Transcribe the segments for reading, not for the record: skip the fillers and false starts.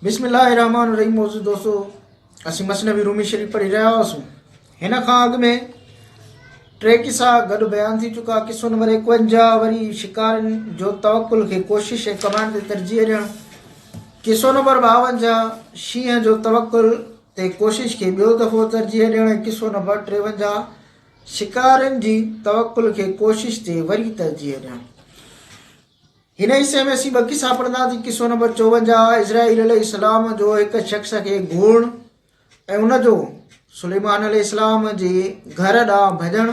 بسم الله الرحمن الرحيم موجود دوستو اسين مثنوي رومي شريف پڙهي رهيا هئاسون هن کان اڳ ۾ ٽي قصا گڏ بيان ٿي چڪا قصو نمبر 51 وري شڪارين جو توڪل کي ڪوشش ۽ ڪمائڻ تي ترجيح ڏيڻ قصو نمبر 52 شينهن جو توڪل تي ڪوشش کي ٻيو دفعو ترجيح ڏيڻ ۽ قصو نمبر 53 شڪارين جي توڪل کي ڪوشش تي وري ترجيح ڏيڻ هن حصي ۾ اسين ٻه قصا پڙهنداسين، قصو نمبر 54، عزرائيل عليه السلام جو هڪ شخص کي گهورڻ ۽ ان جو سليمان عليه السلام جي گهر ڏانهن ڀڄڻ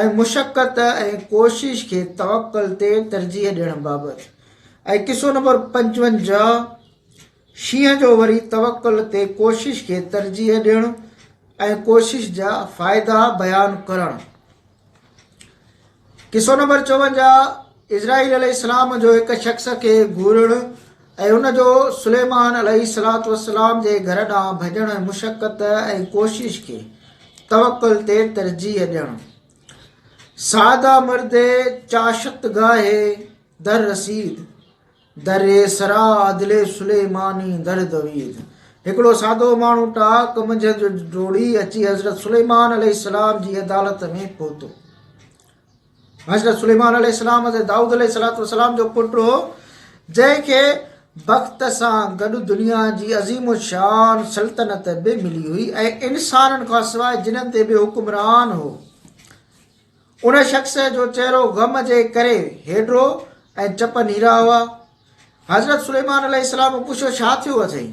۽ مشقت ۽ ڪوشش کي توڪل تي ترجيح ڏيڻ بابت ۽ قصو نمبر 55 شينهن جو وري توڪل تي ڪوشش کي ترجيح ڏيڻ ۽ ڪوشش جا فائدا بيان ڪرڻ. قصو نمبر 54، عزرائيل عليه السلام جو هڪ شخص کي گهورڻ ۽ ان جو سليمان عليه الصلوة والسلام جي گهر ڏانهن ڀڄڻ ۽ مشقت ۽ ڪوشش کي توڪل تي ترجيح ڏيڻ. ساده مرد چاشت گاهي در رسيد. در سرا عدل سليماني در دويد. هڪڙو سادو ماڻهو ٽاڪ منجهند جو ڊوڙي اچي حضرت سليمان عليه السلام جي عدالت ۾ پهتو. حضرت سليمان عليه السلام حضرت دائود عليه الصلوة والسلام جو پٽ هو، جنهن کي بخت سان گڏ دنيا جي عظيم الشان سلطنت به ملي هئي ۽ انسانن کان سواء جنن تي به حڪمران هو. ان شخص جو چهرو غم جي ڪري هيڊرو ۽ چپ نيرا هئا. حضرت سليمان عليه السلام پڇيو، ڇا ٿيو اٿئي؟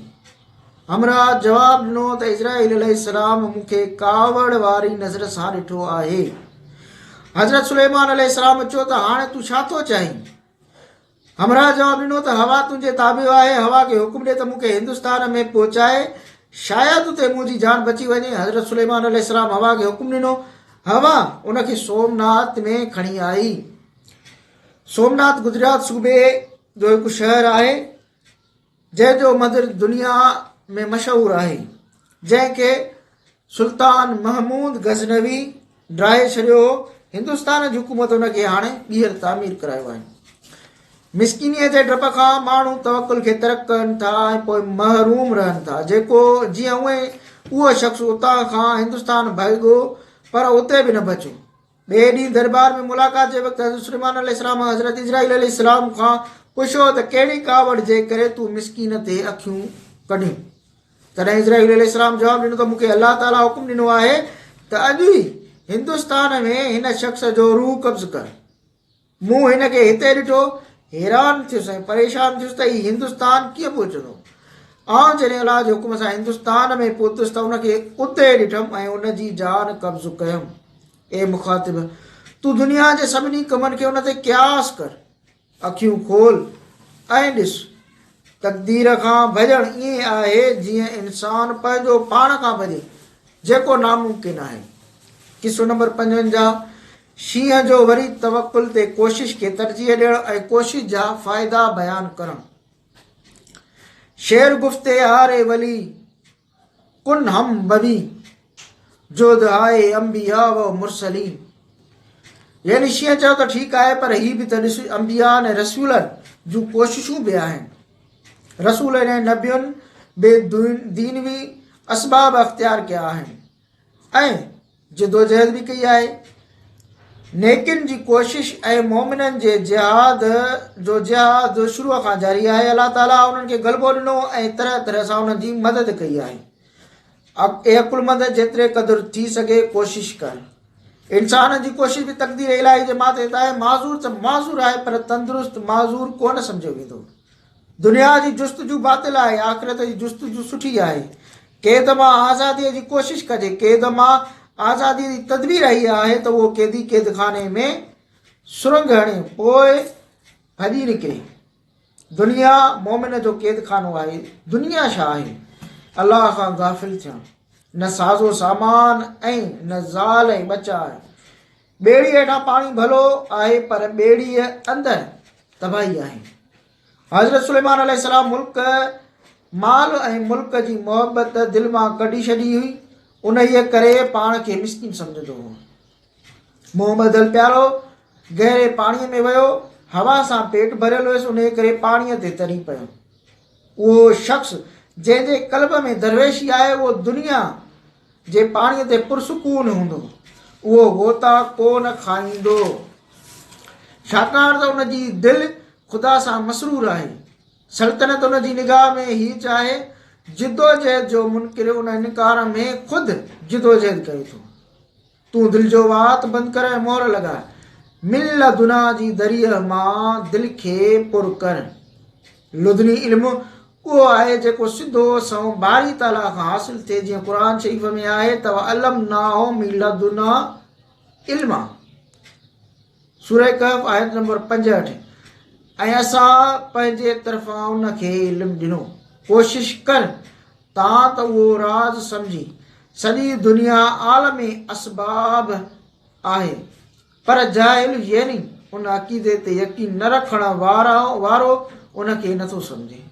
همراهه جواب ڏنو ته عزرائيل عليه السلام مون کي ڪاوڙ واري نظر سان ڏٺو آهي. حضرت سليمان عليه السلام چيو ته هاڻي تون ڇا ٿو چاهين؟ همراهه جواب ڏنو ته هوا تنهنجي تابع آهي، هوا کي حڪم ڏي ته مون کي هندستان ۾ پهچائي، شايد اتي منهنجي جان بچي وڃي. حضرت سليمان عليه السلام هوا کي حڪم ڏنو، هوا ان کي سومناٿ ۾ کڻي آئي. سومناٿ گجرات صوبي جو هڪ شهر آهي، جنهن جو مندر دنيا ۾ مشهور آهي، جنهن کي سلطان محمود غزنوي ڊاهي ڇڏيو هو. هندستان جي حڪومت ان کي هاڻي ٻيهر تعمير ڪرايو آهي. مسڪينيء جي ڊپ کان ماڻهو توڪل کي ترڪ ڪن ٿا ۽ پوء محروم رهن ٿا. جيڪو جيئن اونئين اهو شخص اتان کان هندستان ڀڳو پر اتي به نه بچيو. ٻئي ڏينهن درٻار ۾ ملاقات جي وقت حضرت سليمان عليه السلام حضرت عزرائيل عليه السلام کان پڇيو ته ڪهڙي ڪاوڙ جي ڪري تون مسڪين تي اکيون ڪڍيون؟ تڏهن عزرائيل عليه السلام جواب ڏنو ته مون کي الله تعاليٰ حڪم ڏنو آهي ته اڄ ئي هندستان ۾ هن شخص جو روح قبض ڪر. مون هن کي هتي ڏٺو، حيران ٿيس ۽ پريشان ٿيس ته هي هندستان ڪيئن پهچندو؟ آئون جڏهن الله جي حڪم سان هندستان ۾ پهتس ته ان کي اتي ڏٺم ۽ ان جي جان قبض ڪيم. اي مخاطب! تون دنيا جي سڀني ڪمن کي ان تي قياس ڪر. اکيون کول ۽ ڏس. تقدير کان ڀڄڻ ائين آهي جيئن انسان پنهنجو پاڻ کان ڀڄي، جيڪو ناممڪن آهي. قصو نمبر 55، شينهن جو وري توڪل تي ڪوشش کي ترجيح ڏيڻ ۽ ڪوشش جا فائدا بيان ڪرڻ. شعر گفتي آري ولي ڪن هم بوي جهد هاء انبياء و مرسلين يعني شينهن چيو ته ٺيڪ آهي پر هي به ته ڏس انبياء ۽ رسولن جون ڪوششون به آهن رسولن ۽ نبين به دينوي اسباب اختيار ڪيا آهن ۽ جدوجهد به ڪئي آهي. نيڪين جي ڪوشش ۽ مؤمنن جي جهاد جو جهاد شروع کان جاري آهي. الله تعاليٰ انهن کي غلبو ڏنو ۽ طرح طرح سان انهن جي مدد ڪئي آهي. اي عقلمند جيتري قدر ٿي سگهي ڪوشش ڪر. انسان جي ڪوشش به تقدير الاهي جي ماتحت آهي. معذور ته معذور آهي پر تندرست معذور ڪونه سمجهيو ويندو. دنيا جي جستجو باطل آهي، آخرت جي جستجو سٺي آهي. قيد مان آزاديء جي ڪوشش ڪجي. قيد مان آزاديء جي تدبير هيء آهي ته اهو قيدي قيدخاني ۾ سرنگهه هڻي پوء ڀڄي نڪري. دنيا مؤمن جو قيدخانو آهي. دنيا ڇا آهي؟ الله کان غافل ٿيڻ. نه سازو سامان ۽ نه زال ۽ ٻچا آهن. ٻيڙيء هيٺان پاڻي ڀلو آهي پر ٻيڙيء اندر تباهي آهي. حضرت سليمان عليه السلام ملڪ، مال ۽ ملڪ جي محبت دل مان ڪڍي ڇڏي هئي، انهيء ڪري پاڻ کي مسڪين سمجهندو هو. منهن ٻڌل پيالو گهري پاڻيء ۾ ويو، هوا سان پيٽ ڀريل هيس، انهيء ڪري پاڻيء تي تري پيو. اهو شخص جنهن جي قلب ۾ درويشي آهي اهو دنيا جي پاڻيء تي پرسڪون هوندو، اهو غوطا ڪو نه کائيندو، ڇاڪاڻ ته ان جي دل خدا سان مسرور آهي. سلطنت ان جي نگاهه ۾ هيچ آهي. جدوجهد جو منڪر ان انڪار ۾ خود جدوجهد ڪري ٿو. تون دل جو وات بند ڪر ۽ مهر لڳاء. من لدنا جي دريء مان دل کي پر ڪر. لدني علم اهو آهي جيڪو سڌو سنئون باري تعاليٰ کان حاصل ٿئي جيئن قرآن شريف ۾ آهي ته وعلمناه من لدنا علما سوره ڪهف آيت نمبر 65 ۽ اسان پنهنجي طرفان ان کي علم ڏنو ڪوشش ڪر تان ته اهو راز سمجهين. سڄي دنيا عالم اسباب آهي، پر جاهل يعني ان عقيدي تي يقين نه رکڻ وارو ان کي نٿو سمجهي.